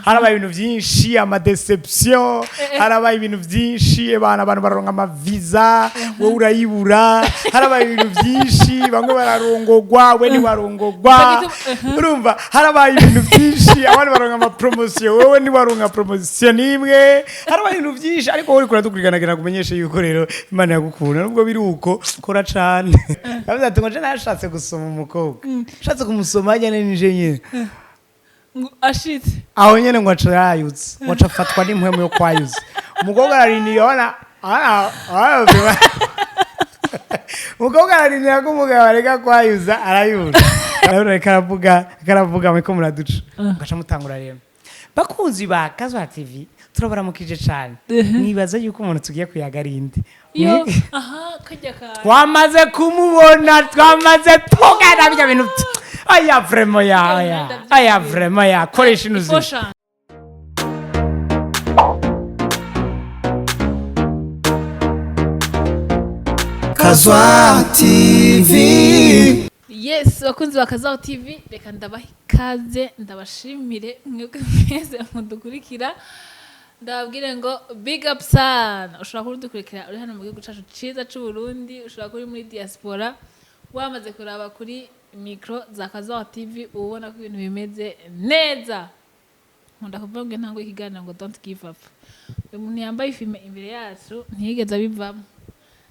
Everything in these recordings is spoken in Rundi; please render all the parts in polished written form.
Harabaye ibintu byinshi, ama déception, harabaye ibintu byinshi. Abantu baronka ama visa, wowe urayibura. Harabaye ibintu byinshi, bamwe bararongogwa, we ntiwarongogwa. Urumva, harabaye ibintu byinshi, abandi baronka ama promotion, wowe ntiwaronka promotion n'imwe. Harabaye ibintu byinshi, ariko wowe uriko uradukurikirana, kumenyesha yuko rero Imana yagukunda. Nubwo biri uko, kora cane. Yavuze ati ngo je nashatse gusoma umukobwa, nshatse kumusoma nyene nije nyene. Ngo ashitse. Aho nyene ngo aca yayutse, ngo aca afatwa n'impwemu yo kwayuza. Umukobwa ararindiriye, abona umukobwa ararindira ko umugabo areka kwayuza, arayura, arabona ariko aravuga, ariko aravuga, muriko muraduca, mugaca mutangura. Rero bakunzi ba Kazwa TV, turabaramukije cane. Nibaza yuko umuntu tugiye kuyaga ari inde? Yo, aha kajya ka Twamaze kumubona, twamaze tugana bijya bintu. Aya vraiment ya aya aya vraiment ya koresha inuzi. Ifosha. Kazwa TV. Yes, bakunzi ba Kazaho TV, reka ndabaha ikaze, ndabashimire mwebwe mwese mudukurikira. Ndababwire ngo big up sana. Ushobora kuba udukurikira uri hano mu gihugu cyacu cyiza cy'u Burundi, ushobora kuba uri muri diaspora. Wamaze kuraba kuri micro za Kazaho TV, uba ubona ko ibintu bimeze neza. Nkunda kuvuga ngo intango y'ikiganiro ngo "Don't give up". Uyu muntu yambaye ifime imbere yacu ntiyigeze abivamo.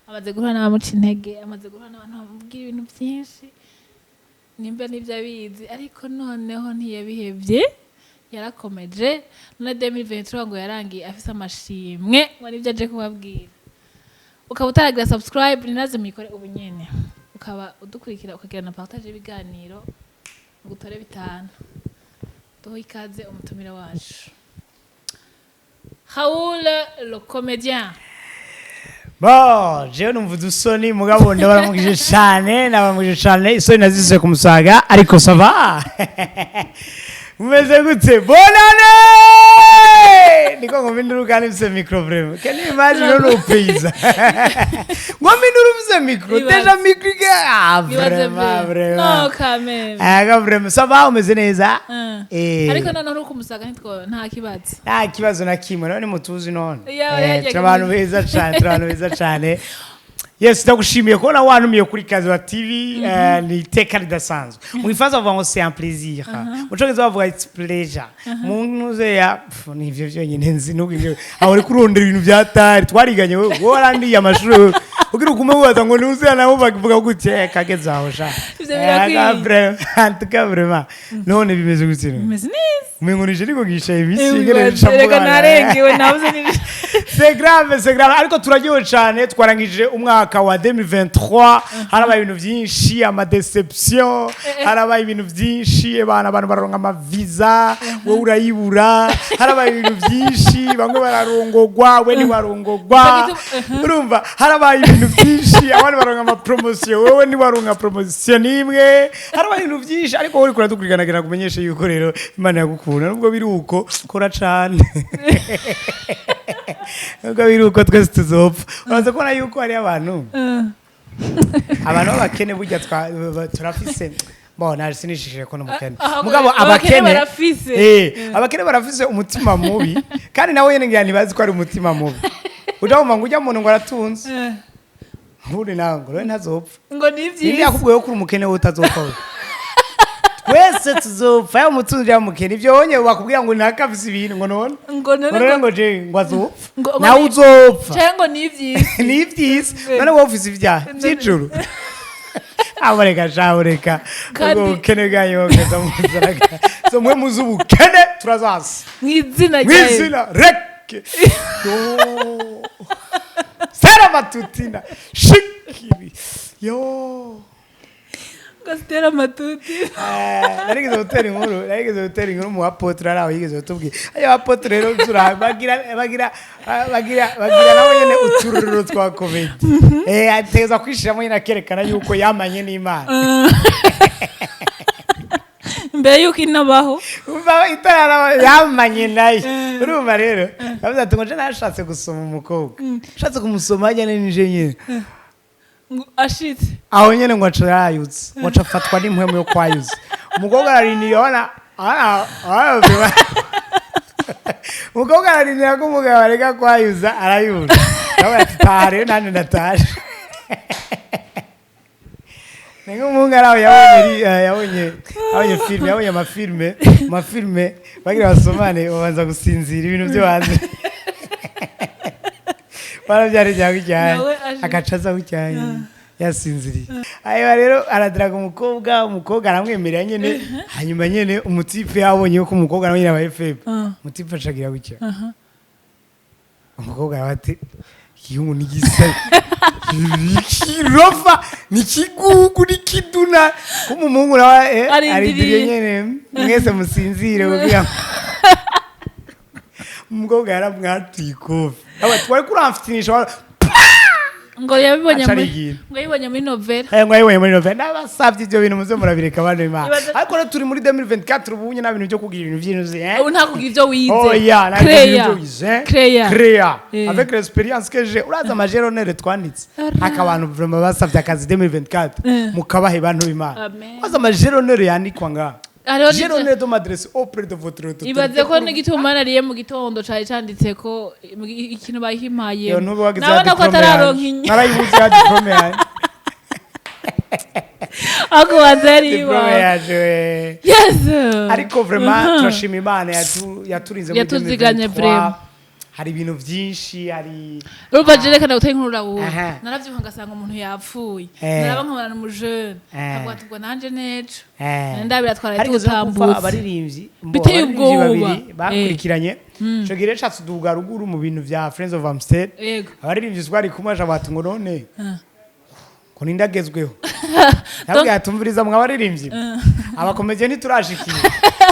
Amaze guhura n'abamuca intege, amaze guhura n'abantu bamubwira ibintu byinshi, nimba n'ibyo abizi, ariko noneho ntiyabihebye, yarakomeje. None 2023 ngo yarangiye afise amashimwe, ngo nibyo aje kubabwira. Ukaba utaragira subscribe, ninaze muyikore ubu nyene. Ukaba udukurikira, ukagira na partage y'ibiganiro, ngo utore bitanu. Duhe ikaze umutumire wacu, Raoul le comédien. Bon, jewe numva udusoni, mugabo ndabaramukije cane, ndabaramukije cane. Isoni nazise ku musaga, ariko ça va. Mumeze gute? Bonane! Niko ngoma induru kandi mfise micro vraiment. Can you imagine none upeiza? Ngoma induru mfise micro. Ibaze. Déjà micro ah Ibaze vraiment be. vraiment. No kameme. Ah, vraiment ça va, umeze neza? Ariko noneho uri kumusaga, ntitwo nta kibazo. Nta kibazo na kimwe, none mutuzi none. Yaba yajyaga Turi abantu beza cane, turi abantu beza cane. Yes, ndagushimiye kubona wantumiye kuri Kaziwa TV. Ni iteka ridasanzwe. Mu gifaransa bavuga ngo "C'est un plaisir", mu cyongereza bavuga "It's pleasure". Mu ntuze ya pf, ni ivyo vyonyine nzi. Nubwo ivyo aho uri kurondera ibintu vya tari twariganye, wowe warandiye amashuri wewe. Kugira ugume wibaza ngo ntuze nabo bavuga gutya, kageze aho sha. Ivyo birakwiye. Vraiment, en tout cas vraiment, none bimeze gutya none? Bimeze neza. Umengo nije niko gishaye imisi. Reka narengewe, nabuze ni C'est grave, c'est grave, ariko turaryohewe cyane. Twarangije umwaka wa 2023, harabaye ibintu byinshi, ama déception, harabaye ibintu byinshi. Abantu baronka ama visa, wowe urayibura. Harabaye ibintu byinshi, bamwe bararongogwa, we ntiwarongogwa. Urumva, harabaye ibintu byinshi, abandi baronka ama promotion, wowe ntiwaronka promotion n'imwe. Harabaye ibintu byinshi, ariko wowe uriko uradukurikirana, kumenyesha yuko rero Imana yagukunda. Nubwo biri uko, kora cane. Nubwo biri uko, twese tuzopfa. Uraza kubona yuko hari abantu b'abakene burya turafise. Bon, naje sinishishije ko n'umukene. Ah, mugabo abakene abakene barafise. Abakene barafise umutima mubi, kandi nawe nyene ngira ntibazi ko ari umutima mubi. Uja wumva ngo ujya muntu ngo aratunze, nturi nawe ngo rero ntazopfa. Ngo ni Ninde byiza. yakubwiye ko uri umukene wowe utazopfa? We twese tuzopfa, yaba umutunzi yaba umukene. Ibyo wonye bakubwira ngo ntakafise ibintu, ngo none ngo none ngo none ngo ngo je ngo azopfa. Ngo Nawe uzopfa. Cyangwa ngo ni iby'isi. Ni iby'isi. None wowe ufise ibyaha by'ijuru? Aboreka sha, ureka. Ubwo bukene bwanyu bugeza muzaraga so mwe muzi ubukene turazaza. Mu izina rya Yesu. Mw'izina reke yo sera matutina shikiri yo. Ngo sitere amatuti. Narigeze gutera inkuru, narigeze gutera inkuru mu apôtre ari aho yigeze kutubwira. Ayo apôtre rero bagira bagira bagira bagira nabo nyene utururiro twa comédie. Ategeza kwishiramo nyene, akerekana yuko yamanye n'Imana. Mbere yuko inabaho. Umva, itarara yamanye nayo. Urumva rero bavuze ati ngo je nashatse gusoma umukobwa, nshatse kumusoma nyene nije nyene. Ngo ashitse. Aho nyene ngo aca yayutse, ngo aca afatwa n'impwemu yo kwayuza. Umukobwa ararindiriye, abona. Umukobwa ararindira ko umugabo areka kwayuza, arayura. Nawe ati: "Taha rero, nanjye ndatashe." Ni nk'umuhungu ari aho yabonye filime, yabonye amafilime bagira basomane, babanza gusinzira ibintu byo hanze barabyara ijyaho ijyanye. Nawe aje. Agaca aza aho yasinziriye. Hanyuma rero aradiraga umukobwa, umukobwa aramwemerera nyene. Hanyuma nyene umutipe yabonye ko umukobwa nawe nyene abaye faible. Umutipe acagira gutya, umukobwa aravuga ati: "Igihungu ni gisa kirofa, ni kigugu, ni kiduna." Kuma umuhungu nawe Arindiriye. Arindiriye nyene mwese musinzire kugira ngo umukobwa yaramwatuye ikofi. Aba twari kuramfitinisha. Ngo yabibonye Aca muri arigira. Ngo yabibonye muri novela. Aya, ngo ayibonye muri novela. Nabasavye ivyo bintu muze murabireka, abantu b'Imana. Ariko rero turi muri 2024 ubu nyine, nta bintu byo kugira ibintu vy'intuzi. Ubu nta kugira ibyo wize. Oya, nta Créa. bintu byo wize. Créa. Créa. Avec l'expérience que j'ai, uraza amajeronere twanditse haka abantu vraiment basavye akazi 2024, mukabahe, bantu b'Imana. Amen. Uraza amajeronere yandikwa ngaha. Hariho J'ai l'honneur de m'adresser auprès de votre autorité. Ibaze ko n'igituma nariye mu gitondo cari canditse ko ikintu bahimpaye. Yo, ntube wagize ya Nabona ko diplôme atararonka yanje. inyo. Narayibuze ya diplôme yanje. Ahubwo waza yari Diplôme iwawe. yanje we. Yes. Ariko vraiment turashima Imana yaturinze muri Yatuziganye 2023. vraiment. Hari ibintu byinshi, hari Urumva je reka ndagutera inkuru urabuwe. Aha. Naravyuka ngasanga umuntu yapfuye. Eh. Naraba nkabona ni umujene. Eh. Nkavuga ati ubwo nanje nejo Eh. ndabira twaraye Harigeze no gupfa tutambutse. abaririmbyi mbo, Biteye abaririmbyi ubwoba. babiri bakurikiranye. Ico gihe rero nshatse duga ruguru mu bintu vya Friends of Amstel. Yego. Abaririmbyi twari kumwe aja bati ngo none ngo ninde agezweho? Nabwo yatumviriza mwa baririmbyi, abakomeje ntiturashikiye,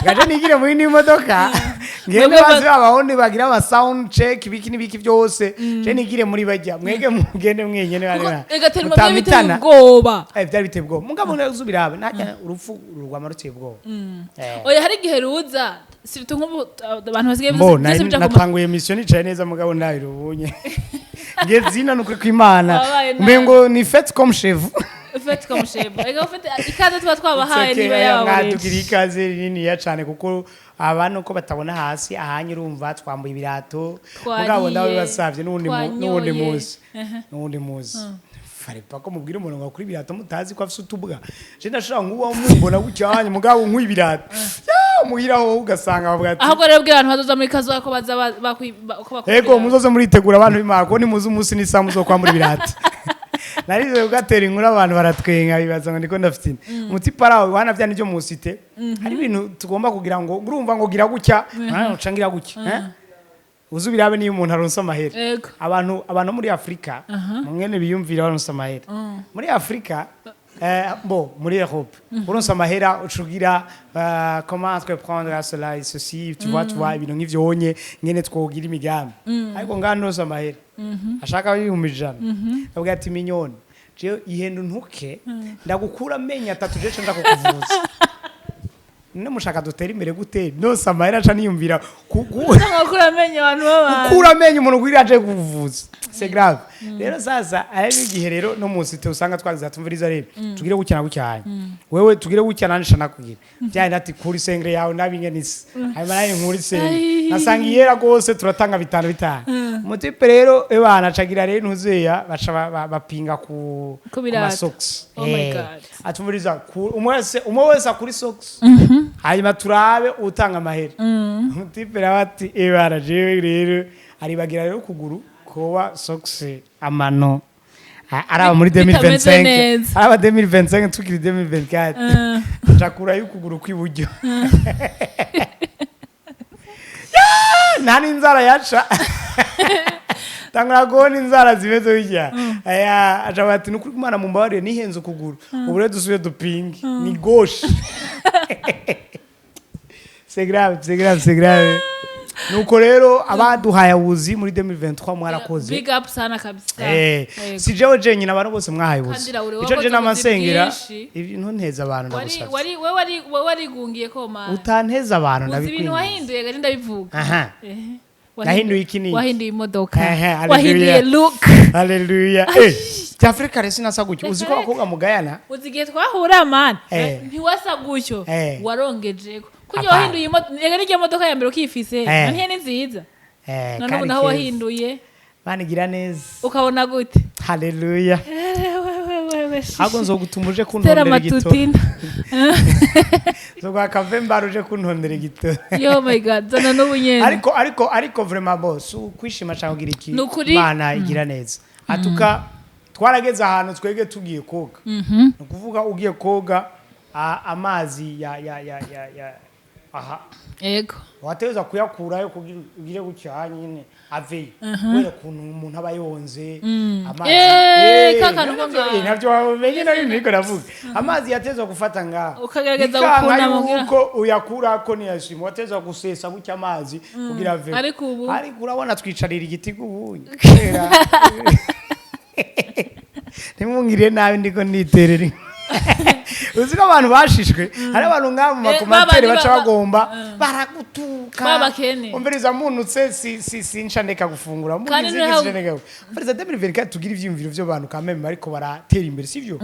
gaje nigire muri indi modoka ngende. Mwebwe Bazi babahonde bagira ama sound check, ibiki n'ibiki byose, je nigire muri bajya, mwege mugende mwenyene bari Ega tellement byari biteye mutamitana. ubwoba. Byari biteye ubwoba, mugabo uzubirabe najya urupfu rwama ruteye ubwoba. Oya, hari igihe ruza surtout nk'ubu abantu basigaye Mbo byose bija ku natanguye mission nicaye neza, mugabo ndabirubunye ngeze ino nukuri kw'Imana. Wabaye nabi. Umengo ni faites comme chez vous. Faites comme chez vous. Ega ufite ikaze tuba twabahaye It's okay, niba oya, yababureje. mwatugiriye ikaze rininiya cane, kuko abantu uko batabona hasi ahanye, urumva twambuye ibirato. Twariye, Mugabo ndabibasavye n'uwundi twanyoye. munsi, n'uwundi munsi farepa ko mubwira umuntu ngo akure ibirato mutazi ko afise utubwa. Je ndashobora nkuba mumbona gucyanye, mugabo nk'ibirato ya muhira ho ugasanga bavuga ati Ahubwo rero bwira abantu bazoza muri kazoza ko baza ko bakwibira. Ego, muzoze muritegura, abantu b'Imana, ko nimuzi umunsi n'isaha muzokwambura ibirato. Narize kugatera inkuru, abantu baratwenga, bibaza ngo ndiko ndafite umuti parawe wana vya nivyo musite. Hari ibintu tugomba kugira ngo urumva ngo gira gutya, uca ngira gutya, eh? Uzi ubirabe niyo umuntu aronse amahera. Ego. Abantu muri Afrika mwene biyumvira baronse amahera muri Afrika, bon, muri Europe uronse amahera ucugira comment entreprendre à cela et ceci, tu vois, tu vois, ibintu nk'ivyo wonye ngene twogira imigambi. Ariko ngaha nturonse amahera ashaka 100,000, avuga ati: "Minyoni, jewe ihenda untuke ndagukura amenyo atatu, jewe nca nja kukuvuza." None mushaka dutere imbere gute nose amahera aca niyumvira Usanga gukura amenyo abantu b'abantu. Gukura amenyo umuntu kugira aje kuvuza, c'est grave. Rero sasa ari n'igihe rero no munsi te usanga twagize atumviriza rero tugire gutya na gutya, wewe tugire gutya nanje nakugira byari ati kuri sengre yawe nabinge nisi, hanyuma nayo nkuri sengre. Ai. Nasanga iyera gose, turatanga bitanu bitanu. Umutipe rero ebana acagira rero ntuzeya baca bapinga ku Ku ku birato. masocks. Oh my God. Atumviriza umwe wese akuri socks, hanyuma turabe utanga amahera. Umutipe nawe ati: "Ebana, jewe rero." Aribagira rero ukuguru koba socks amano araba muri Bitameze 2025 neza. Araba 2025 tukiri 2024, acakurayo ukuguru kw'iburyo. Ya, nta n'inzara yaca tangura kubona inzara zimeze gutya. Aya aca bati: "Nukuri Imana mumbabarire, nihenze ukuguru, ubu rero dusubire dupinge ni gauche." C'est grave, c'est grave, c'est grave. Nuko rero abaduhaye abuzi muri 2023 mwarakoze. Big up sana kabisa. Eh, Yego. si jewe jenyine, abantu bose mwahaye ubuzi. Kandi Raoul, Ico wakoze je namasengera ubuzi bwinshi. Ibintu nteza abantu, Wari ndagusavye. wari wewe wari wewe warigungiye ko man. Utanteza abantu. Uzi ibintu Ndabikwinginze. wahinduye gari ndabivuga. Aha. Eh. Nahinduye iki n'iki? Wahinduye imodoka. Ehe, hallelujah. Wahinduye look. Haleluya. Eh, cy'Afrika rero sinasa gutyo. Uzi ko abakobwa mugayana? Uzi igihe twahura man, Eh. ntiwasa gutyo. Eh. Warongejeko. Kuko Apana. wahinduye imodoka, ega n'igihe imodoka ya mbere ukifise. Eh. Ntiye ni nziza. None Kari ubu naho keza. Wahinduye. Mana igira neza. Ukabona gute? Haleluya. Wewe. Ahubwo nzogutuma uje Tera kuntondera igitoro. Matutina. Nzoguha akavembara uje kuntondera igitoro. Yo my God, zana n'ubu nyene. Ariko vraiment bo si ukwishima cyangwa kugira iki. Ni ukuri. Imana igira neza. Atuka twarageze ahantu twege tugiye koga, ni ukuvuga ugiye koga amazi ya aha wategerezwa kuyakurayo kugira ugire gutya nyine aveyo, kubera ukuntu umuntu aba yonze amazi. Ka kantu ko ngaho. Navyo wamenye nari niko navuga amazi yatezwa gufata ngaho. Ukagerageza Bikanka gukunama kugira- yuko uyakurako ntiyashima, watezwa gusesa gutya amazi kugira ave. Ariko ubu- Ariko urabona twicarira igiti kubunye kubera ntimungire nabi, ndiko niterera. Uzi ko abantu bashishwe, hari abantu nk'abo mu ma commentaires babandi baca bagomba baragutuka. Babakene. Umviriza, munutse si si sinca ndeka gufungura. Kandi Munutse noneho- sinca ndeka. Umviriza, 2024 tugira ivyiyumviro vy'abantu kameme bariko baratera imbere, sivyo?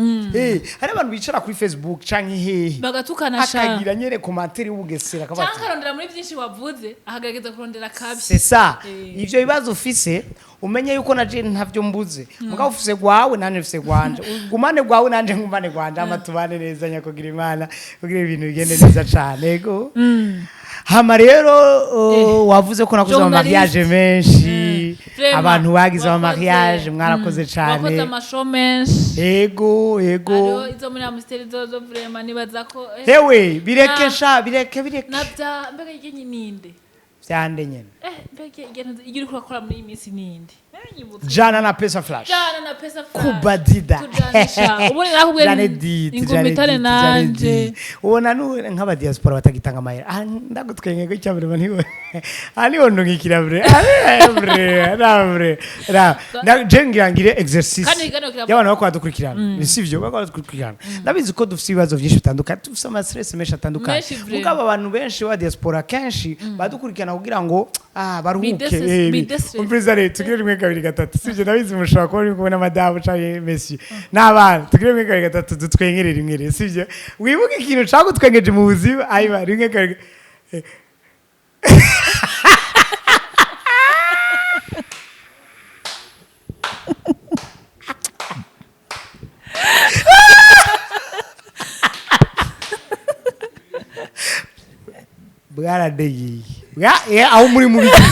Hari abantu bicara kuri Facebook canke hehe bagatukana sha. Akagira nyene commentaire y'ubugesera akavuga Cyangwa ati, akarondera muri byinshi wavuze, akagerageza kurondera kabi. C'est ça. Ivyo bibazo ufise, umenye yuko naje ntavyo mbuze. Mugabo ufise gwawe, nanje mfise gwanje, ugumane gwawe, nanje ngumane gwanje, ama tubane neza nyakugira Imana kugira ibintu bigende neza cane. Ego, hama rero wavuze ko nakoze ama Journaliste. mariage menshi. Vraiment, Abantu bagize ama mariage, mwarakoze wakoze cane. ama show menshi. Ego. Hariho izo muri Amstel zozo, vraiment nibaza ko Hewe, bireke sha, bireke, bireke. Nabya mbega igenye ninde? Vyande nyene. Mbega igenye iyo uriko urakora muri iyi minsi ninde? Nyibutse. Jana na Pesa Flash. Jana na Pesa Flash. Kubadida. Tujanisha ubundi nakubwiye. Jane dit, Ingumi Jane itare dit, Jane nanje. dit. Ubona nk'aba diaspora batagitanga amahera. Ah, ndagutwenge ko icyambere ntiwe. Ah, niho ndungikira bre. Ah, bre, na bre. Na, na je ngira ngire exercice. Kandi ikiganiro Y'abantu bako badukurikirana. Ni sivyo, bako badukurikirana. Ndabizi ko dufite ibibazo byinshi bitandukanye, dufite ama stress menshi atandukanye. Menshi vraiment. Mugabo abantu benshi ba diaspora kenshi badukurikirana kugira ngo baruhuke. Bide stress. Umviriza rero, tugire rimwe, kabiri, gatatu, sibyo? Ndabizi mushobora kuba uri kumwe na madamu canke monsieur n'abana. Tugire rimwe, kabiri, gatatu, dutwengere rimwe rero, sibyo? Wibuke ikintu cagutwengeje mu buzima. Ayiba, rimwe, kabiri. Bwaradegeye. Aho muri mu biki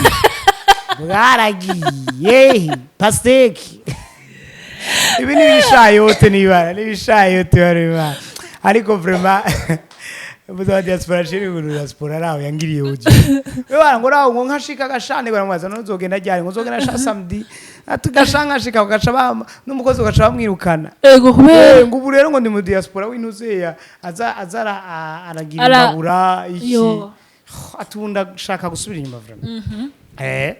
bwaragiye pastèque. Ibi ni ibishayote, nibara ni ibishayote bareba. Ariko vraiment muza wa diaspora chéri, ngo diaspora raho yangiriye uji we bara ngo raho ngo nkashika gashane, baramwaza none uzogenda ryari? Ngo uzogenda sha samedi, ati gashanga nkashika ugaca bama n'umukozi ugaca bamwirukana. Ego, kubera Ngo ubu rero ngo ndi mu diaspora w'intuzeya aza aragira imbabura iki. Yo. Ati ubu ndashaka gusubira inyuma vraiment.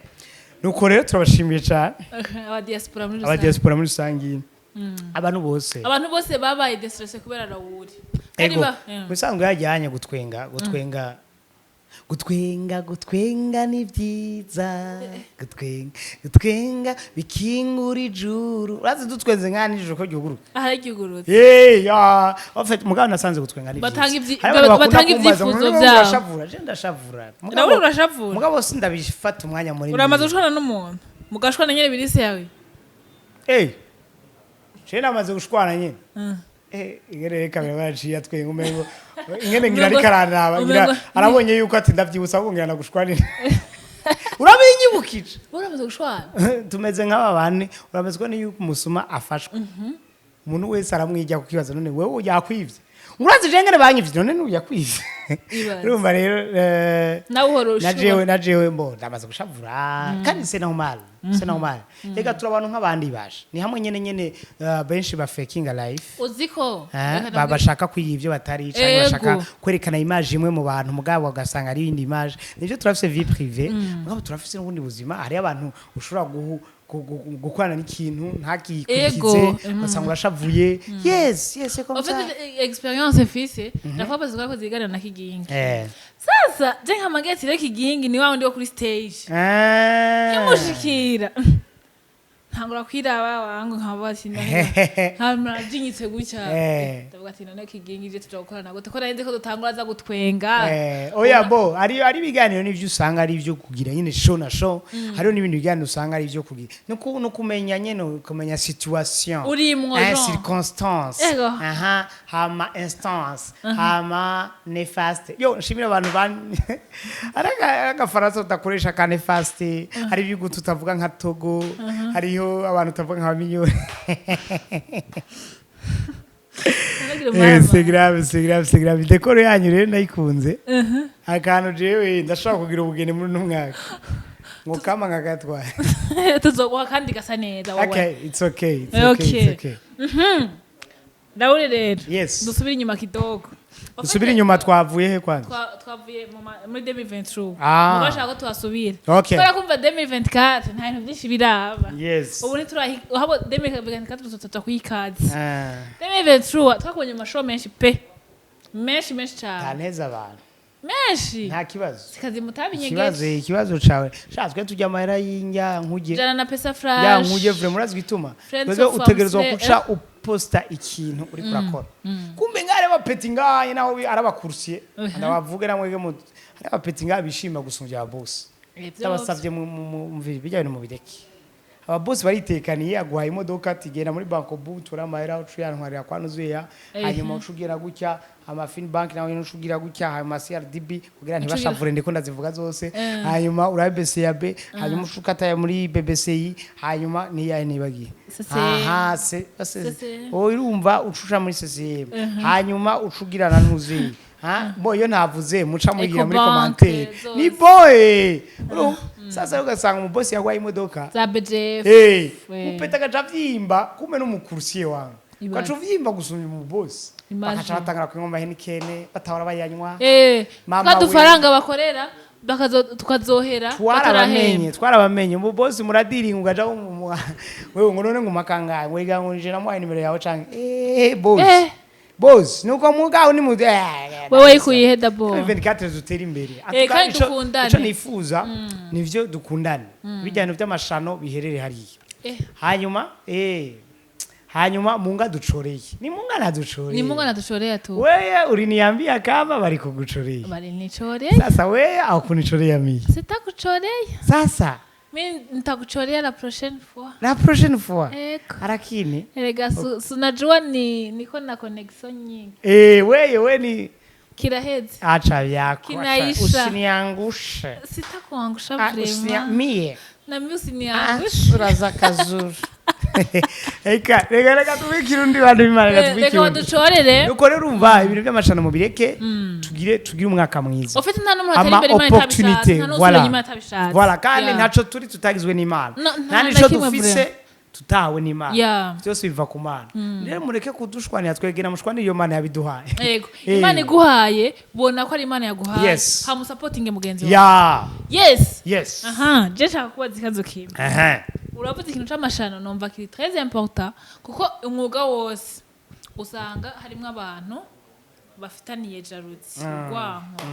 Nuko rero turabashimiye cyane. Aba diaspora muri Aba rusange. Diaspora muri rusange, abantu bose. Abantu bose babaye déstressés kubera Rawuri. Kandi Ego. Musanzwe yajyanye gutwenga, gutwenga, gutwenga, gutwenga ni byiza. Gutwenga, gutwenga bikingura ijuru. Urazi dutwenze nka nijoro ko gihuguruka. Ahari Eh, ya, en fait mugabo nasanze gutwenga ni Batanga byiza. Hari abantu bakunda batanga kumbaza ngo, ibyifuzo "None byabo." urashavura? Je ndashavura. Rawuri urashavura? Mugabo sindabifata umwanya munini. Uramaze gushwana n'umuntu, mugashwana nyene birisi yawe? Je namaze gushwana nyine. Ingene reka birabaciye atwenga, umengo ingene ngira ariko aranaba ngira arabonye yuko ati ndavyibutsa ahubwo ngira nagushwanira, urabinyibukije. Uramaze gushwana? Tumeze nk'aba bane, uramaze kubona yuko umusuma afashwe, umuntu wese aramwijya kukibaza none wewe yakwivye, urazi je ngene banyivye, none nubu yakwivye. Ibaze. Urumva rero Nawe uhora na ushobora- jewe mbo ndamaze gushavura, kandi c'est normal, c'est normal. Reka turi abantu nk'abandi basha, ni hamwe nyene benshi ba faking life. Uzi ko Eh, bashaka kwiga ibyo batari cyangwa bashaka kwerekana image imwe mu bantu, mugabo ugasanga ari iyindi image. Nivyo, turafise vie privée, mugabo turafise n'ubundi buzima. Hariyo abantu ushobora gukorana n'ikintu ntakikurikize, ugasanga urashavuye. Yes, c'est comme En ça. fait, expérience mfise ndavuga bazi ko ziganira na Kigingi. Sasa je nkamagera ati rero Kigingi ni wa wundi wo kuri stage. Kimushikira. Ntangura kwiraba wangu, nkavuga ati nkamarajinyitse gutya. Ndavuga ati none kigingije tuja gukorana gute, ko nari nzi ko dutangura aza gutwenga? Oya, bo ari ibiganiro n'ivyo usanga ari ivyo kugira nyine show na show. Hariho n'ibindi biganiro usanga ari ivyo kugira no kumenya nyene, kumenya situation urimwo, genre. Circonstance. Aha, hama instance, hama néfaste. Yo nshimira abantu ban ari agafaransa tudakoresha ka néfaste. Hari ibihugu tutavuga nka Togo, hariho abantu utavuga nka Minyore. Naragira C'est umwama. grave, c'est grave, c'est grave. Décor yanyu rero nayikunze. Akantu jewe ndashobora kugira ubugeni muri uno mwaka ngo kama nkagatwara. Tuzoguha kandi gasa neza wowe. Okay, it's okay, it's okay, it's okay. Raoul rero, Yes. dusubire inyuma kidogo. Dusubire inyuma, twavuye he kwanza? Twavuye muri 2023. Ah. Mugashaka ko tuhasubira Okay. kubera kumva 2024 nta bintu byinshi biraba. Ubu ntiturahi habo 2024, tuzoza kuyikaze. 2023 twakubonye mu mashow menshi pe, menshi menshi cyane. Ntaneza abantu. Menshi. Nta kibazo. Sikazi mutabinyegeje. Ikibazo cawe sha, twe tujya amahera y'indya nkuge Jana na pesa ya flash. nkuge vure, murazi gituma Friends twebwe of utegerezwa Family, guca uposta ikintu uri kurakora. Kumbe ngare abapeti ngaye naho arabakursiye, ndabavuge namwege mu hari abapeti ngaye bishima gusumbya aba boss. Ndabasavye bijya bintu mubireke. Aba boss baritekaniye, aguhaye imodoka ati genda muri Bancobu tura amahera ucu yantwarira kwa nuzuya, hanyuma uca ugira gutya amafin bank nawe uca ugira gutya, hanyuma CRDB kugira ntibashavure, ndiko ndazivuga zose, hanyuma urabe BCAB, hanyuma uca ukata muri BBCI, hanyuma niyahe nibagiye? CCM. Aha, se CCM. Oh, urumva uca muri CCM, hanyuma uca ugira na ntuzuye. Ha, bo iyo ntavuze muca mugira muri Ecobank, commentaire. zose. Ni boy. Urumva sasa ugasanga umubosi yagwaye imodoka za BGF. Eh, upeta agaca avyimba, kumbe n'umukursiye wangu Ibaze. ugaca uvyimba gusumba umubosi. Imagine. Bakaca batangura kunywa amahenikene batahora bayanywa. Mama Twa we. dufaranga bakorera tukazohera Twarabamenye. batarahemba. Twarabamenye. Umubosi muradiringa, ugaca wewe ngo none nguma kangahe, ngo iga ngo nje namuhaye nimero yawe canke boss. Boss nuko mugaho ni mu Wewe ikuyihe d'abord? 24 dutera imbere. Eh, kandi Ico- dukundane. Ico nifuza nivyo dukundane, bijyanye by'amashano biherere hariya. Hanyuma munga ducoreye, ni munga naducoreye. Ni Mungu anatuchorea tu. Wewe uliniambia kama bali kuguchorea. Balinichorea. Sasa wewe haukunichorea mimi. Sitakuchorea. Sasa Mi nitakuchorea la prochaine fois. La prochaine fois. Eko. Lakini Erega sunajua ni niko na connection nyingi. Wewe we ni Kiraheze. Acha vyako, acha. Kinaisha. Usiniangushe. Sitakuangusha Ah, vraiment. mie. Na mimi Ah, usiniangushe. sura za kazuru. Eka reka reka tubikire undi bantu b'Imana, reka Eh, tubikire reka undi. baducorere. Nuko rero urumva ibintu by'amashano mubireke, tugire umwaka mwiza. Ufite nta n'umuntu atari Ama imbere Imana itabishatse, opportunité, nta n'usubira voilà. inyuma atabishatse. Voilà, kandi ntaco turi tutagizwe n'Imana. No, nta nta nico na kimwe dufise vraiment. tutawe n'Imana. Byose biva ku Mana. Rero mureke kudushwanira, twegera mushwanire iyo Mana yabiduhaye. Yego, Imana iguhaye, bona ko ari Imana yaguhaye. Hamusapotinge mugenzi wawe. Yes. Yes. Aha, je nshaka kubaza ikibazo kimwe. Aha. Uravuze ikintu c'amashano, numva kiri très important, kuko umwuga wose usanga harimwo abantu bafitaniye jalousie, urwanko.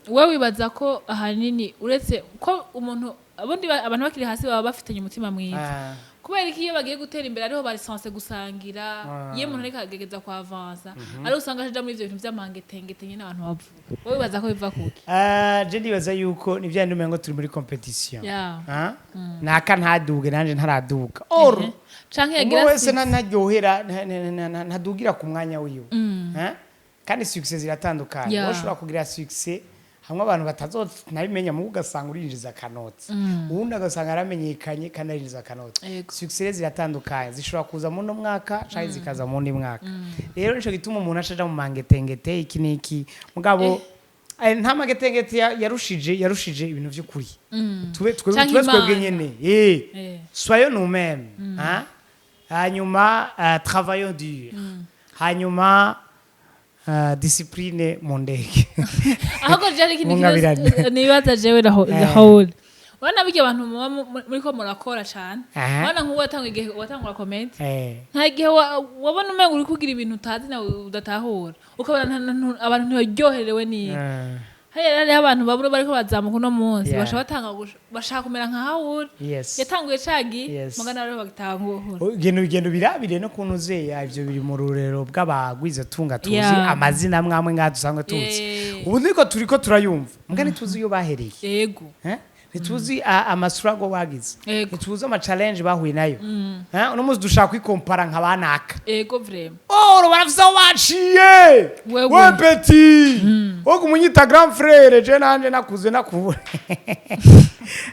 We wibaza ko ahanini, uretse ko umuntu abundi abantu bakiri hasi baba bafitanye umutima mwiza, kubera ko iyo bagiye gutera imbere ariho bari censé gusangira, iyo umuntu ariko agerageza kwavansa ariho usanga aja muri ivyo bintu vy'amangetengete nyene abantu bavuga. Wowe wibaza ko biva kuki? Ah, je ndibaza yuko ni bya umengo turi muri competition. Ah? Naka ntaduge nanje ntaraduga. Or Canke umwe yagira wese ntaryohera ntadugira ku mwanya wiwe. Eh? Kandi success ziratandukanye. Wowe ushobora kugira success hamwe abantu batazonabimenya, mu ugasanga urinjiza akanoti, uwundi agasanga yaramenyekanye kandi arinjiza akanoti. Success ziratandukanye, zishobora kuza muri uno mwaka canke zikaza mu wundi mwaka. Rero nico gituma umuntu acaja mu mangetengete iki n'iki, mugabo nta magetengete yarushije ibintu vy'ukuri. Tube Canke tube twebwe Imana. nyene. Soyons nous-mêmes, hein? Hanyuma travaillons dur, hanyuma discipline mu ndege. Ahubwo je hari ikindi Mungabirane. kintu nibaza jewe Raoul. Urabona burya abantu muba muriko murakora cane, urabona nk'ubu watanga igihe watangura comment, nta gihe wabona umengo uri kugira ibintu utazi nawe udatahura, ukabona abantu ntibaryoherewe n'iki? Hariya hariho abantu babura bariko bazamuka uno munsi, bashaka batanga bashaka kumera nka Hawuri. Yatanguye cagi, mugana rero bagitangura. Ugenda ugenda ubirabire no kuntu uzeya, ivyo biri mu rurero bw'abagwiza tunga tuzi, amazina amwe amwe ngaha dusanzwe tuzi. Ubu niko turiko turayumva, mbwa ntituzi iyo bahereye. Eh? Ntituzi amasurago bagize, ntituzi ama challenge bahuye nayo. Eh? Uno munsi dushaka kwikompara nka banaka. Ego vraiment. Oh, barafise aho baciye. Wewe. We petit, wo kumunyita grand frère, je nanje nakuze nakubura.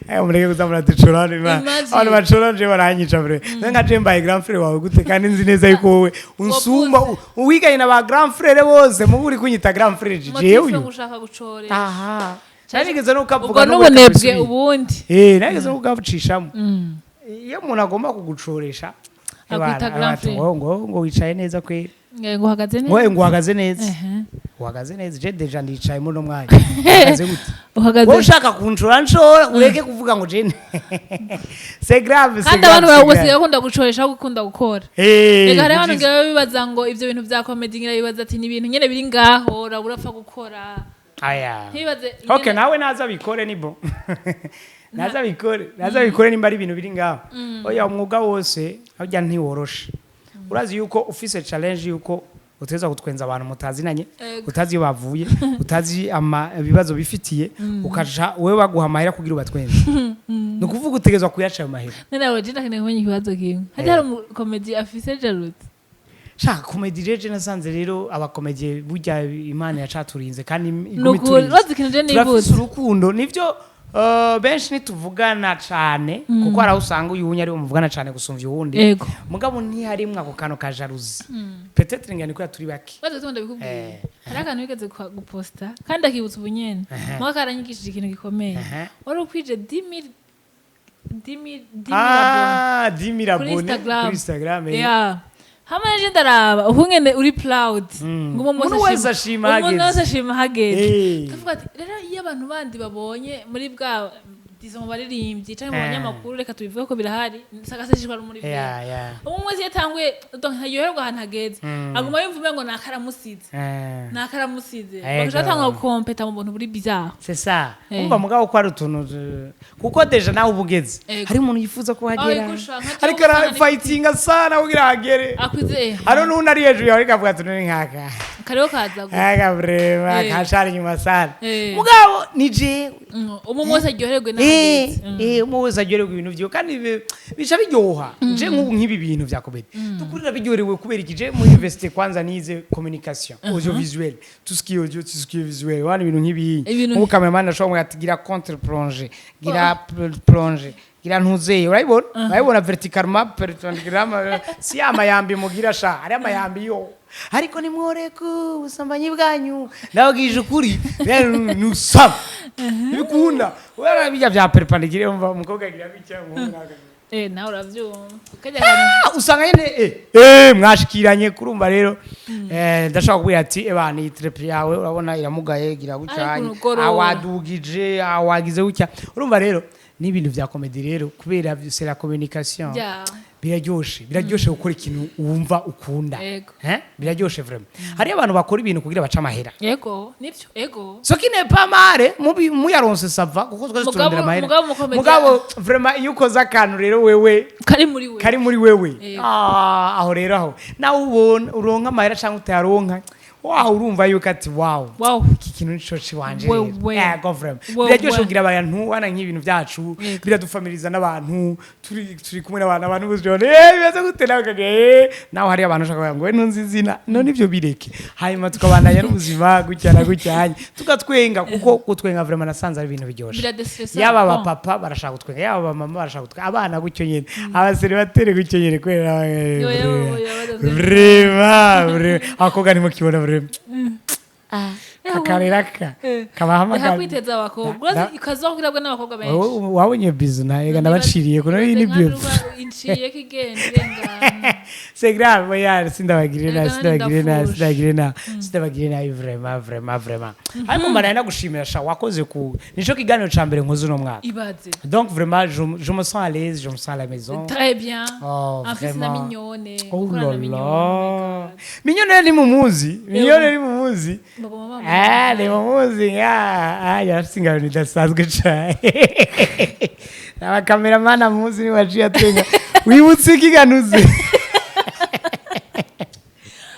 Mureke kuza muraducorane. Imagine. Abantu bacorane je baranyica bre. Nka je mbaye grand frère wawe gute, kandi nzi neza yuko wowe unsumba, uwiganye na ba grand frère bose, mubu uri kunyita grand frère jewe Motif uyu. Gushaka gucoresha. Aha. Narigeze no Ubwo kukavuga. n'ubunebwe ubundi. Narigeze no kukabucishamo. Iyo umuntu agomba kugucoresha, Akwita grand frère. ngo wicaye neza kweri. Ngo uhagaze neza. Ngo uhagaze neza. Uhagaze neza. Je déjà ndicaye muri uno mwanya, uhagaze gute? Uhagaze. Wowe ushaka kunshora, nshora, ureke kuvuga ngo je c'est grave, c'est Kandi grave, abantu c'est basigaye grave. bakunda gucoresha aho gukunda gukora. Reka, hariho abantu ngira bibaza ngo ivyo bintu vya comedy, ngira bibaza ati ni ibintu nyene biri ngaho, urabura urapfa gukora. Aya. Ntibibaze. Okay, nawe naza bikore, ni bon, naza bikore, naza bikore nimba ari ibintu biri ngaho. Oya, umwuga wose harya ntiworoshe. Urazi yuko ufise challenge yuko uteza gutwenza abantu mutazinanye, utazi iyo bavuye, utazi ama ibibazo bifitiye, ukaja wewe baguha amahera kugira ubatwenze, ni ukuvuga utegerezwa kuyaca ayo mahera. None nawe je ndakeneye kumenya ikibazo kimwe: hajya hari umukomedi afise jalousie? Shaka comedy rero, je nasanze rero abakomediye burya Imana yacaturinze kandi iguma Nukuri iturinze. bazi ikintu je Turafise nibutse. urukundo, nivyo. Benshi ntituvugana cane, kuko hari aho usanga uyu wundi ariwe muvugana cane gusumvya uwundi. Mugabo ntiharimwo ako kantu ka jalousie, peut-être ngira niko turi bake. Bazi gutuma ndabikubwiye. Hari akantu wigeze guposta kandi akibutsa ubunyene, muga karanyigishije ikintu gikomeye. Wari ukwije 10 000, 10 000, 10 000 abonnés. Ah, 10 000 Kuri abonnés. Instagram. Kuri Instagram. Yeah. Hamwe naje ndaraba ukungene uri proud, ngo umuntu Umuntu wese ashima umuntu hageze. wese ashima hageze. Tuvuga ati rero iyo abantu bandi babonye muri bwa dizo mu baririmbyi canke mu banyamakuru, reka tubivuge ko birahari, sagaseshishwa rumuri. Umwe wese yatanguye, donc ntaryoherwa ahantu hageze, aguma yumva umengo nakaramusize. Nakaramusize. Bagaca batangura gukompeta mu buntu buri bizarre. C'est ça. Eh. Umva, mugabo ko ari utuntu kuko déjà nawe uba ugeze, hari umuntu yifuza kuhagera, Ariko sha, nka ariko jewe usanga arafightinga sana kugira ahagere. Akwize. Hari n'undi ari hejuru yawe ariko avuga ati none nkaka Kariho kaza gusa. aka vraiment kashari inyuma sana. Mugabo ni jewe. Umwe wese aryoherwe n'ahageze. Umwe wese aryoherwa ibintu vyiwe, kandi bica biryoha. Je nk'ubu nk'ibi bintu vya comedy dukurira biryoherewe kubera iki? Je muri université kwanza nize communication audiovisuelle, tout ce qui est audio, tout ce qui est visuel, wana ibintu nk'ibi. Nk'ubu cameraman ashobora kuvuga ati gira contre plongée, gira plongée, gira ntuzeye, urayibona, urayibona verticalement, perpendiculairement, si amayambi mugira sha, ari amayambi yo, ariko nimworeke ubusambanyi bwanyu, ndababwije ukuri rero nusaba ntibikunda wera bijya bya perpendiculaire, umva umukobwa agira bitya, umuhungu nawe akagira. Nawe uravyumva kajya kantu. Ah, usanga nyene mwashikiranye kurumva rero, ndashaka kubwira ati ebana iyi trépied yawe urabona iramugaye, gira gutya, Ariko urugorora. awadugije, awagize gutya. Urumva rero n'ibintu vya comedy rero, kubera c'est la communication, biraryoshe, biraryoshe gukora ikintu wumva ukunda. Biraryoshe vraiment. Hariyo abantu bakora ibintu kugira bace amahera. Yego, nivyo, ego. Ce qui n'est pas mal, mubi muyaronse ça va, kuko twese Mugabo- turondera amahera. Mugabo mukomeza- Mugabo vraiment iyo ukoze akantu rero wewe kari muri we. Kari muri wewe. Yego. Ah, aho rero aho nawe ubona uronka amahera cyangwa utayaronka, waho urumva yuko ati wow, iki kintu nico ciwanje rero. Wewe. Yego vraiment, Wewe. biraryoshe kugira abantu wana nk'ibintu byacu. Biradufamiliza n'abantu, turi kumwe n'abantu, abantu bose babona bimeze gute, nawe ukagira nawe hari abantu ushaka kuvuga ngo we ntunzi izina, none ibyo bireke, hanyuma tukabandanya n'ubuzima gutya na gutya, tugatwenga, kuko gutwenga vraiment nasanze ari ibintu biryoshe. Biradestressa. Yaba Bon. abapapa barashaka gutwenga, yaba abamama barashaka gutwenga, abana gutyo nyene, abaseribateri gutyo nyene, kubera Yo, yo, yo, badaze- vraiment abakobwa ntimukibona vraiment akarera ka Reka kabahamagara. kwiteza abakobwa, urazi ikazokwirabwa n'abakobwa benshi. Wowe wabonye bizu ega nabaciriye kuno iyi ni byo. Inciyeko igenda irengana. C'est grave, oya, sindabagire nabi. Erega Sindabagire nabi. ndafusha. Sindabagire nabi, sindabagire nabi, vraiment, vraiment, vraiment. Ariko mbanaye nagushimira sha, wakoze ku nico kiganiro ca mbere nkoze uno mwaka. Ibaze. Donc vraiment je me sens à l'aise, je me sens à la maison. Très bien. Oh, En plus na vraiment. Mignone. Oh gukorana là na Mignone, là. oh my God. Mignone ni mumuzi, Mignone ni mumuzi. Ntimuzi. Baguma bamubona. Ah, ntimuzi. Ah, yarafise ingabano idasanzwe cane. Abakameramani amuzi niwaciye atwenga. Wibutse ikiganuze?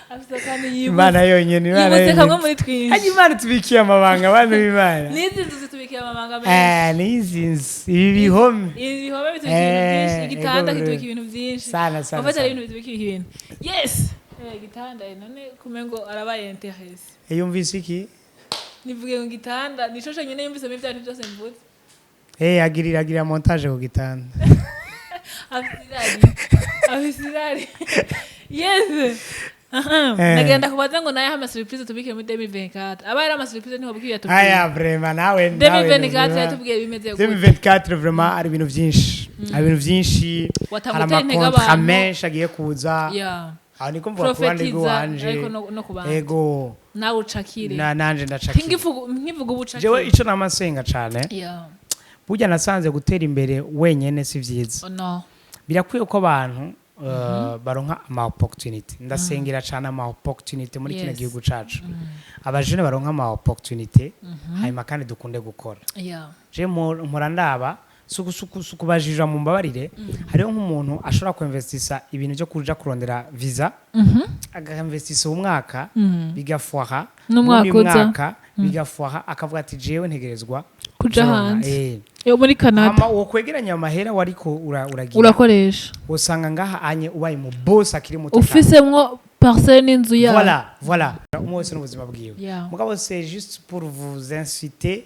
Afise akantu yibutse. Imana yonyene, Imana Yibutse kamwe yonyene. muri twinshi. Hajya Imana tubikiye amabanga, abantu b'Imana. N'izi nzu zitubikiye amabanga menshi. Ah, n'izi nzu, ibi bihome. Ibi bihome bitubika ibintu byinshi. Igitanda Ego. kitubika ibintu byinshi. Sana, sana, En fait, hari sana. ibintu bitubika ibintu. Yes, igitanda, none kumengo arabaye intéressé. Yumvise iki? Nivuge ngo igitanda nico conyene yumvisemo ivyo bintu byose mvuze. Agirira montage ku gitanda. Afise irari, afise irari. Yes. Aha. Nagenda kubaza ngo naye ama surprise tubike muri 2024. Aba ari ama surprise, niho bwiye yatubwiye. Aya, vraiment, nawe nawe. 2024 yatubwiye bimeze gute? 2024 vraiment ari ibintu byinshi, ari ibintu byinshi. Watanga Hari utera intege ama contrats abantu. menshi agiye kuza. Aho niko mvuga ku ruhande Profetiza, rw'iwanje. ariko no ku bandi. Ego. Nawe ucakire. Nanje ndacakira. Nkivuga ubucakire. Jewe ico nama nsenga cane, burya nasanze gutera imbere wenyene si vyiza. Oh, no. Birakwiye ko abantu baronka ama opportunity. Ndasengera cane ama opportunity muri kino gihugu cacu, abajene baronka ama opportunity, hanyuma kandi dukunde gukora. Je mpora ndaba suku kubajija, mu mbabarire, hariho nk'umuntu ashobora kuinvestisa ibintu byo kuja kurondera visa, againvestisa umwaka, bigafwaha. N'umwaka Uwundi uza. mwaka bigafwaha, akavuga ati: "Jewe ntegerezwa Kuja kuronka." hanze. Yo muri Canada. Hama uwo kwegeranya amahera wariko uragira, Urakoresha. usanga ngaha anye ubaye mu boss akiri muto cane. Ufisemwo parcelle n'inzu yawe. Voilà, umwe wese n'ubuzima bwiwe. Mugabo c'est juste pour vous inciter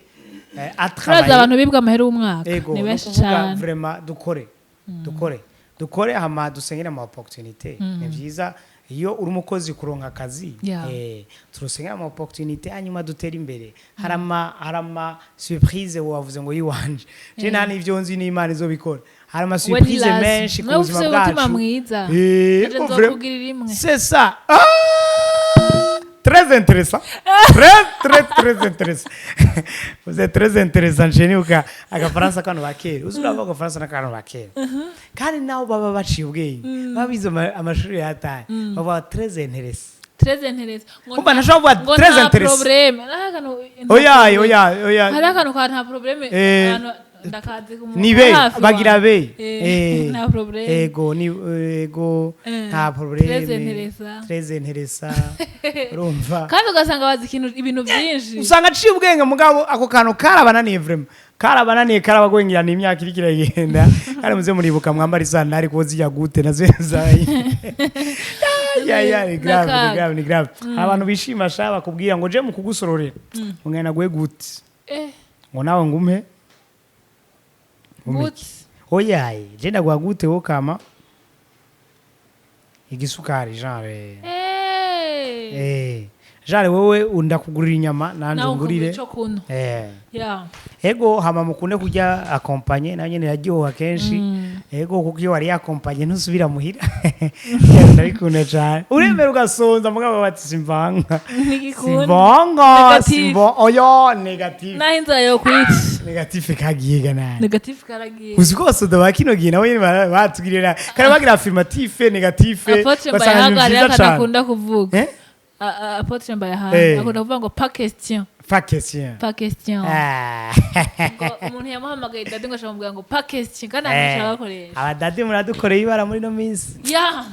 à Turazi travailler. abantu bibwa amahera y'umwaka. Ego, ni benshi nukuvuga cane. vraiment dukore, dukore, dukore, hama dusengere ama opportunité. Ni vyiza iyo uri umukozi kuronka akazi. Turusengere ama opportunité, hanyuma dutere imbere. Hari ama surprise wavuze ngo yiwanje, je nta n'ivyo nzi, n'Imana izobikora. Hari ama We surprise ni menshi ku Nawe buzima ufise umutima bwacu. mwiza. Nanje nzokugirira imwe. C'est ça. Ah, très intéressant. Très, très, très intéressant. Vous êtes très intéressant. Chez uka agafaransa kano bakera. Uzi uravuga agafaransa n'akantu bakera. Kandi nabo baba baciye ubwenge. Baba bize amashuri yataye. Baba très intéressant. Très intéressant. Ngo Kumva ntashobora kuvuga ngo très nta intéressant. problème. Hari akantu nta Oya, problème. oya, oya. Hari akantu ka nta problème. Abantu ndakazi ku muntu Ni be hafi bagira wawe. be. Nta problème. Ego, ni ego, nta problème. Très intéressant. Très intéressant. Urumva? Kandi ugasanga bazi ikintu, ibintu byinshi. Usanga aciye ubwenge, mugabo ako kantu karabananiye, vraiment karabananiye, karabagwengerana imyaka iriko iragenda. Kandi muze muribuka mwambara isandari ko zijya gute nazo zayi ya ya, ni grave, ni N'akaga. grave, ni grave. Hari abantu bishima sha, bakubwira ngo je mu kugusororera ungana gwe gute, ngo nawe ngumpe ngumpe. Gute? Oyaye, je ndaguha gute wo kama igisukari genre. Genre wewe undakugurira inyama, nanje Nawe ungurire ukagura ico kunywa. Ego, hama mukunde kurya accompagné, nayo nyene iraryoha kenshi. Ego, kuko iyo wariye accompagné ntusubira muhira. Ndabikunda cane. Uremera ugasonza, mugabo bati simvanga. Ntigikunda. Simvanga. Négatif. Simvo oyo négatif. Naho inzara yokwica. Négatif kagiye ganani. Négatif karagiye. Uzi ko abasoda ba kino gihe nabo nyene batugirira kare, bagira affirmatif, négatif. Apôtre Ugasanga ni Mbayahaga vyiza rero cane. akunda kuvuga. Eh? Apôtre Mbayahaga akunda kuvuga ngo pas question. Pas question. Pas question. Ah. Ngo umuntu yamuhamagaye dadi, ngo ashamubwira ngo pas question, kandi nta ashaka gakoresha. Abadadi muradukoreye ibara muri no minsi. Ya,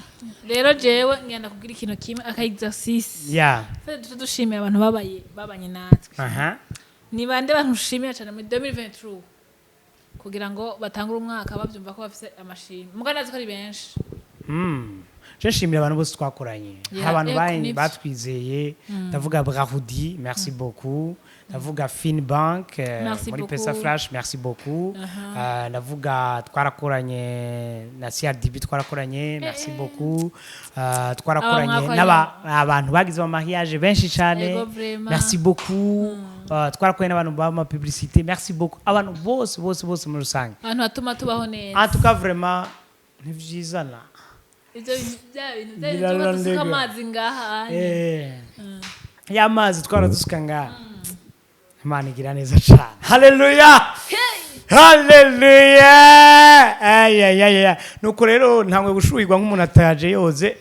rero jewe ngenda kubwira ikintu kimwe, aka exercice. Fede, duce dushimira abantu babaye babanye natwe. Ni bande bantu ushimira cyane muri 2023 kugira ngo batangure umwaka babyumva ko bafise amashimwe? Muga ndazi ko ari benshi. Je nshimira abantu bose twakoranye. Yeah, Hari abantu ego, nivyo. batwizeye. Ndavuga Brahudi, merci beaucoup. Ndavuga Finbank, Merci muri beaucoup. Pesa Flash, merci beaucoup. Ndavuga twarakoranye na CRDB, twarakoranye, merci beaucoup. Twarakoranye Aba mwakoranye. n'aba abantu bagize ama mariage benshi cyane. Ego, vraiment. Merci beaucoup. Twarakoranye n'abantu bama publicité, merci beaucoup. Abantu bose bose bose muri rusange. Abantu batuma tubaho neza. En tout cas vraiment ntivyizana. Ivyo bintu, bya bintu tuba dusuka Birarondega. amazi ngaha. Ya mazi twaradusuka ngaha. Imana igira neza cyane, haleluya. Haleluya! Ayayaya, nuko rero ntangwe gushuhirwa nk'umuntu ataje yoze.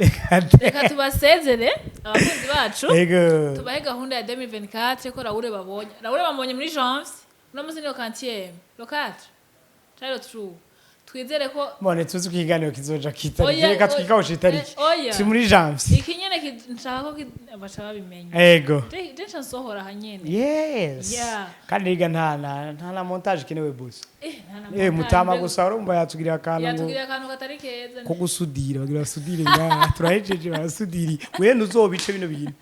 Reka tubasezere abakunzi bacu. Ego. Tubahe gahunda ya 2024 ko Raoul babonye, Raoul bamubonye muri janvier, uno munsi niyo quantième, le 4 cari le 3. Twizere ko Mbone tuzi ko ikiganiro kizoja kitariki. Oya, Reka oya, twikawusha itariki. Oya. Turi muri janvier. Iki nyene nshaka ko baca babimenya. Ego. Je nca nsohora aha nyene. Yes. Yeah. Kandi riga nta na montage ikenewe bose. Nta na Eh, montage. mutama gusa urumva yatugiriye akantu ngo Yatugiriye akantu katari keza. Ko gusudira, bagira basudire ngaha, turahejeje, barasudiri. We ntuzobice bino bintu,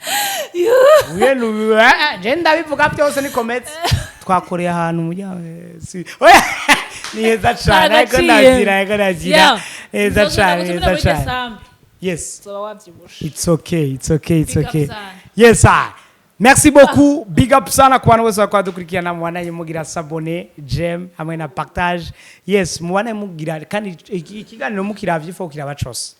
we nu je ndabivuga byose ni kometse twakoreye ahantu mu si oya, ni heza cane, ariko Nagaciye. ndazira, ariko ndazira. Yeah. Heza Nzogenda cane, gutumira heza muri cane. Décembre. Yes. Uzoba wavyibushe. It's okay, it's okay, it's Big up okay. sana. Yes, sir. Merci beaucoup. Big up sana ku bantu bose bakwadukurikirana, mubanaye mugira s'abonner, j'aime hamwe na partage. Yes, mubanaye mugira kandi ikiganiro mukiravye ifo kiraba cose.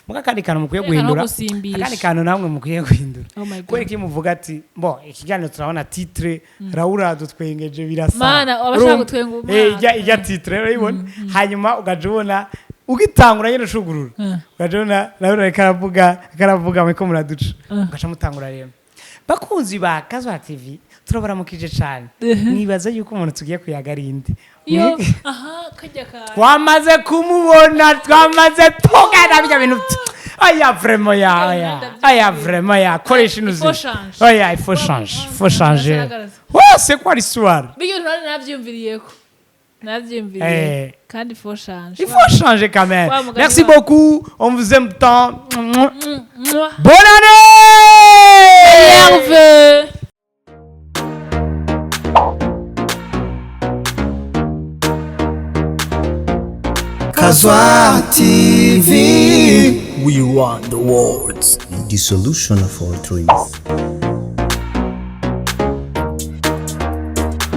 Muga kandi kantu mukwiye Reka no guhindura. gusimbisha. Akandi kantu namwe mukwiye guhindura. Oh my God. Kubera iki muvuga ati bo ikiganiro turabona titre Raura dutwengeje birasa. Mana, abashaka Urumva? gutwenga umwaka. Ijya titre urayibona. Hanyuma ugaja ubona ugitangura nyine ushugurura. Ugaja ubona Raura ariko aravuga muriko muraduca. Ugaca mutangura rero. Bakunzi ba Kazwa TV, turabaramukije cyane. Nibaza yuko umuntu tugiye kuyaga ari inde. Yo, aha kajya ka Twamaze kumubona, twamaze tugana bijya bintu. Aya vraiment ya aya. Aya vraiment ya koresha Il inuzi. faut changer. Oya, il faut changer. Il faut changer. Agaragaza. Oh, c'est quoi l'histoire? Bijya bintu navyiyumviriyeko, navyiyumviriye. Kandi faut changer. Il faut changer quand même. Ouais, mon gars, Merci ouais. beaucoup. On vous aime tant. Mouah. Bonne année! Herve. Kazwa TV. We run the world. The solution of all dreams.